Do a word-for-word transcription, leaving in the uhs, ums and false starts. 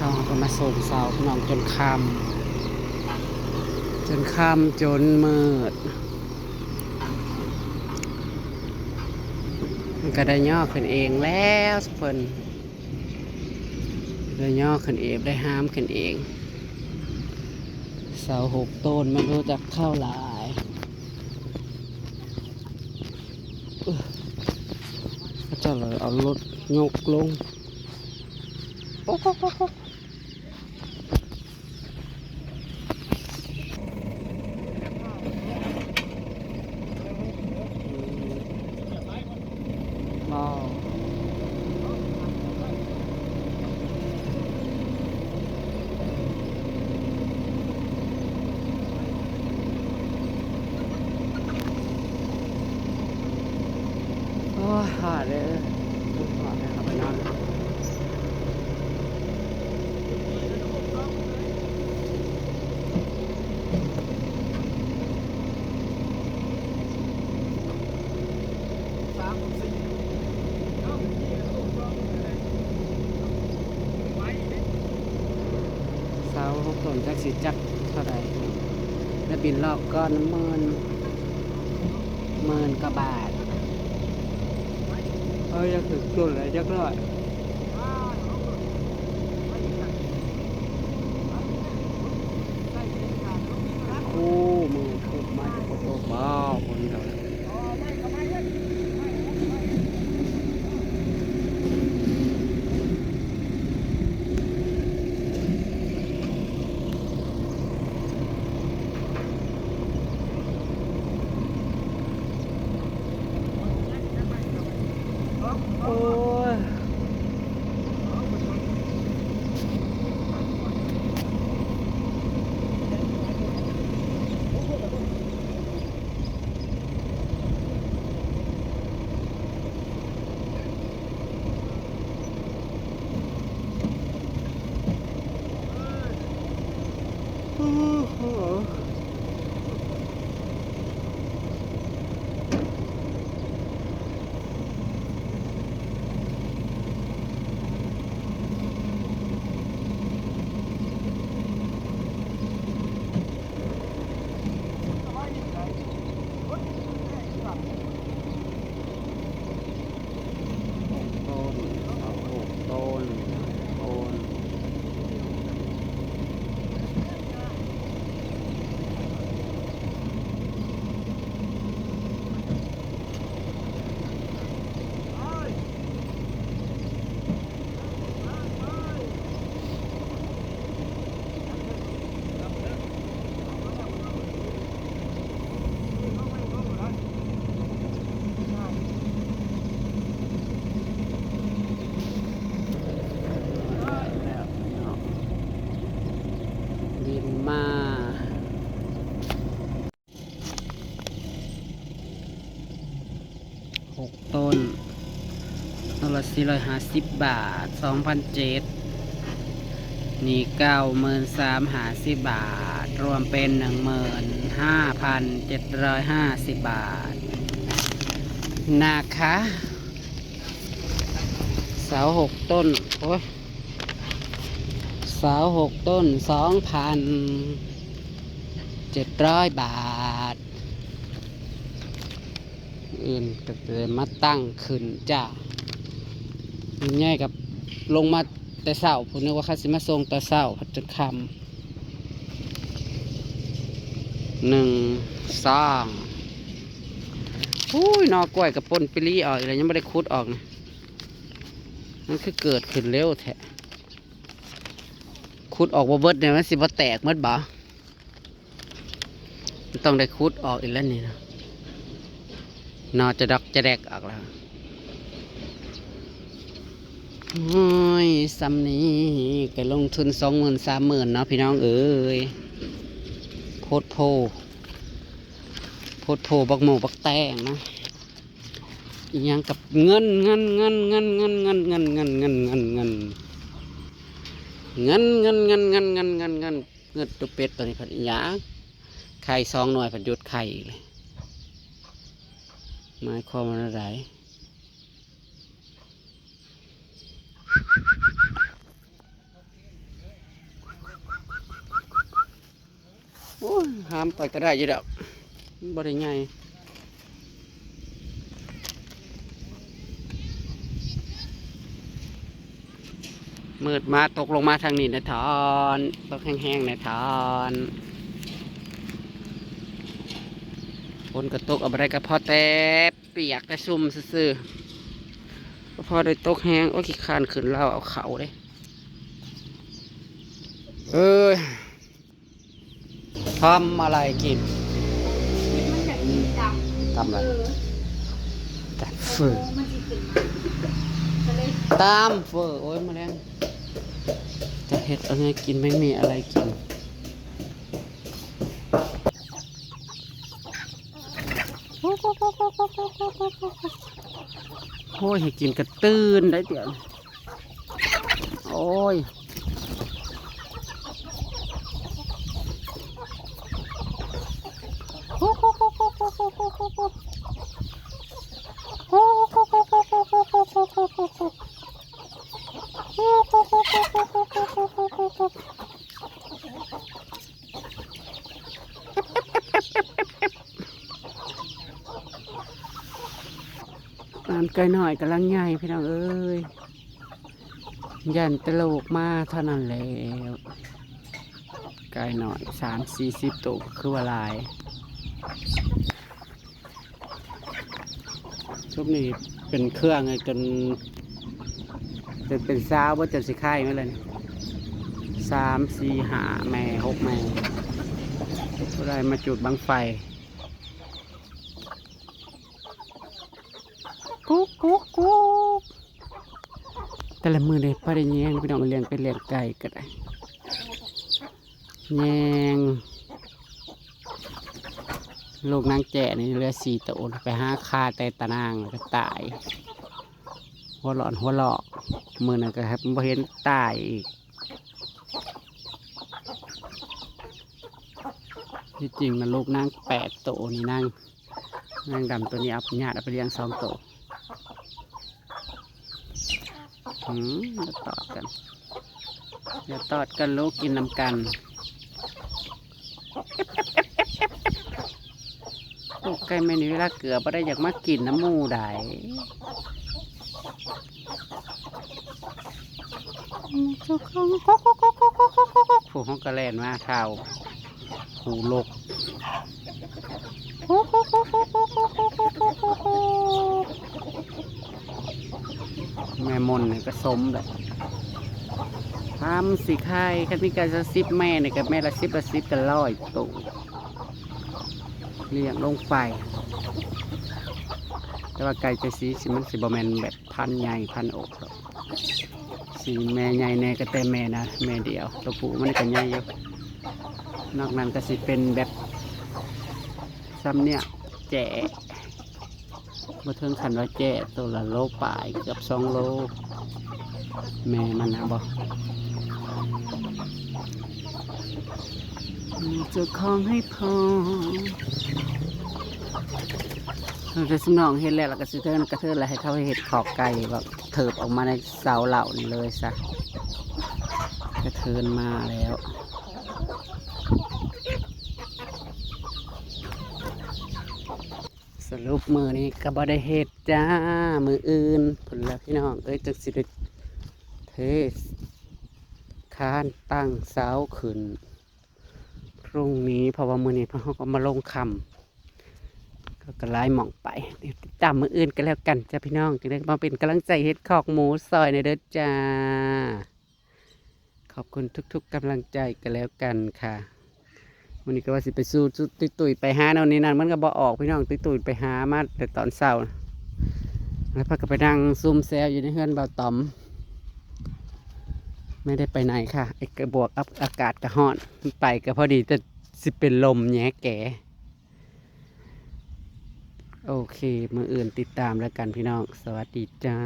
เขาก็มาส่งเสาพี่น้องจนค่ำ จนค่ำจนมืด มันก็ได้ย่อขึ้นเองแล้วเพิ่น ได้ย่อขึ้นเอง ได้ห้ามขึ้นเอง เสาหกต้นไม่รู้จักเท่าไหร่ เออ เขาเจ้าเลยเอารถยกลง โอ๊กโอ๊กโอ๊กโอ๊ก ว้าว โอ้ย ฮอดเลย ฮอดเลยครับ ไปนอน เสาหกต้นจักสิจักเท่าใด แล้วบินรอบก้อนหมื่น หมื่นกว่าบาท เอ้ย อยากถึงต้นเลยจักหน่อย โอ้ มือทุบมาจะโตบ้าคนเดียว โอ้ย หกต้น เอาหกต้น ต้น บินมา หกต้น ต้นละสี่ร้อยห้าสิบบาท สองพันเจ็ด นี่เก้าหมื่นสามห้าสิบบาท รวมเป็นหนึ่งหมื่นห้าพันเจ็ดร้อยห้าสิบบาท นะคะ เสาหกต้น โอ้ย เสาหกต้น สองพันเจ็ดร้อยบาท อื่นก็เลยมาตั้งขึ้นจ้า ง่ายกับลงมาแต่เช้า ผมนึกว่าเขาสิมาส่งแต่เช้า พัดจนค่ำ หนึ่ง สอง อุ้ย หน่อกล้วยกับปนปิลีออกอีกแล้ว ยังไม่ได้ขุดออกนะ มันคือเกิดขึ้นเร็วแท้ ขุดออกบ่เบิดเนี่ย มันสิบ่แตกหมดบ่ มันต้องได้ขุดออกอีกแล้วนี่นะ หน่อจะดอกจะแดกออกแล้ว โอ้ย ซ้ำนี้ก็ลงทุนสองหมื่นสามหมื่นเนาะพี่น้องเอ้ย โพดโพ โพดโพ บักโมบักแตงนะ อีหยังกับเงิน เงิน เงิน เงิน เงิน เงิน เงิน เงิน เงิน เงิน เงิน เงิน เงิน เงิน เงิน เงิน เงิน เงิน เงิน ตุ๊กเป็ดตัวนี้พันอีหยัง ไข่สองหน่วยพันหยุดไข่อีกเลย หมายความว่าอะไร เ โอ้ย หามไปก็ได้อยู่ดอก มันบ่ได้ใหญ่ มืดมาตกลงมาทางนี้นะทอน ตกแห้งๆนะทอน ฝนก็ตกเอาบ่ได้ก็พอแต่เปียกแต่ชุ่มซื่อๆ บ่พอได้ตกแห้ง โอ้ย ขี้คร้านขึ้นเล้าเอาเขาเด้ เอ้ย ทำอะไรกิน มันอยากกินตำ ตำอะไร เออ ตำเฝอ มันสิขึ้นมา ก็เลย ตำเฝอ โอ้ย มาแล้ว จะเฮ็ดอะไรกิน ไม่มีอะไรกิน โอ้ย ให้กินกระตื่นได้เดี๋ยว โอ้ย อันไก่น้อยกำลังใหญ่พี่น้องเอ้ย ย่านแต่ลูกมาเท่านั้นแล้ว ไก่น้อยสามสี่สิบตัวก็คือว่าหลาย ชุดนี้เป็นเครื่องเลยจน จนเป็นสาวบ่จนสิไข่มาเลยนี่ สาม สี่ ห้า แม่ หก แม่ ผู้ใดมาจุดบั้งไฟ กุ๊กกุ๊กกุ๊ก แต่ละมื้อเลยพอได้แยงพี่น้อง เลี้ยงเป็ดเลี้ยงไก่ก็ได้ แยง ลูกนางแจ้นี่เหลือสี่ตัว ไปหาฆ่าแต่ตะนางแล้วก็ตาย หัวหลอนหัวหลอก มื้อนั้นก็ครับบ่เห็นตายอีก ที่จริงนะลูกนางแปดตัวนี่นาง นางดำตัวนี้เอาญาติเอาไปเลี้ยงสองตัว อืม อย่าตอดกัน อย่าตอดกันลูก กินนำกัน โอ้ ไก่แม่นี่เวลาเกลือบ่ได้อยากมากินน้ำหมู่ใด ผู้เขาก็แล่นมาเท่า ผู้ลก แม่มนนี่ก็สมแบบ ทำสิไข่ คันมีไก่สักสิบแม่นี่ก็แม่ละสิบละสิบก็ร้อยตัว เลี้ยงลงไป แต่ว่าไก่จะสีสิมันสิบ่แม่นแบบพันธุ์ใหญ่พันธุ์โอกดอก สีแม่ใหญ่แน่ก็แต่แม่นะ แม่เดียว ตัวผู้มันก็ใหญ่อยู่ นอกนั้นก็สิเป็นแบบ ซ้ำเนี่ย แจ้ บ่ถึงขั้นว่าแจ้ ตัวละโลปลาย เกือบสองโล แม่มันนะบ่ เจ้าของให้พอ เออ แต่สมน้องเฮ็ดแล้ว แล้วก็สิเทินกระเทินแล้ว ให้เขาเฮ็ดคอกไก่แบบเถิบออกมาในเสาเหล่านี่เลยซะ กระเทินมาแล้ว สรุปมื้อนี้ก็บ่ได้เฮ็ดจ้า มื้ออื่นพุ้นละพี่น้องเอ้ย จั่งสิได้เทคานตั้งเสาขึ้น พรุ่งนี้ เพราะว่ามื้อนี้พวกเราก็มาลงค่ำ ก็ ก็หลายหม่องไป เดี๋ยวติดตามมื้ออื่นกันแล้วกันจ้าพี่น้อง จั่งได้มาเป็นกำลังใจเฮ็ดคอกหมูซอยแหน่เด้อจ้า ขอบคุณทุกๆกำลังใจกันแล้วกันค่ะ มื้อนี้ก็ว่าสิไปสู่ สู่ตุ้ยๆไปหาแนวนี้นั่น มันก็บ่ออกพี่น้อง ตุ้ยๆไปหามาแต่ตอนเช้า แล้วพากันไปนั่งซุ่มแซวอยู่ในเฮือนบ่าวต๋อม ไม่ได้ไปไหนค่ะ ไอ้กระบวกอับ อากาศก็ร้อน ไปก็พอดีแต่สิเป็นลมแหน่แก โอเค มื้ออื่นติดตามแล้วกันพี่น้อง สวัสดีจ้า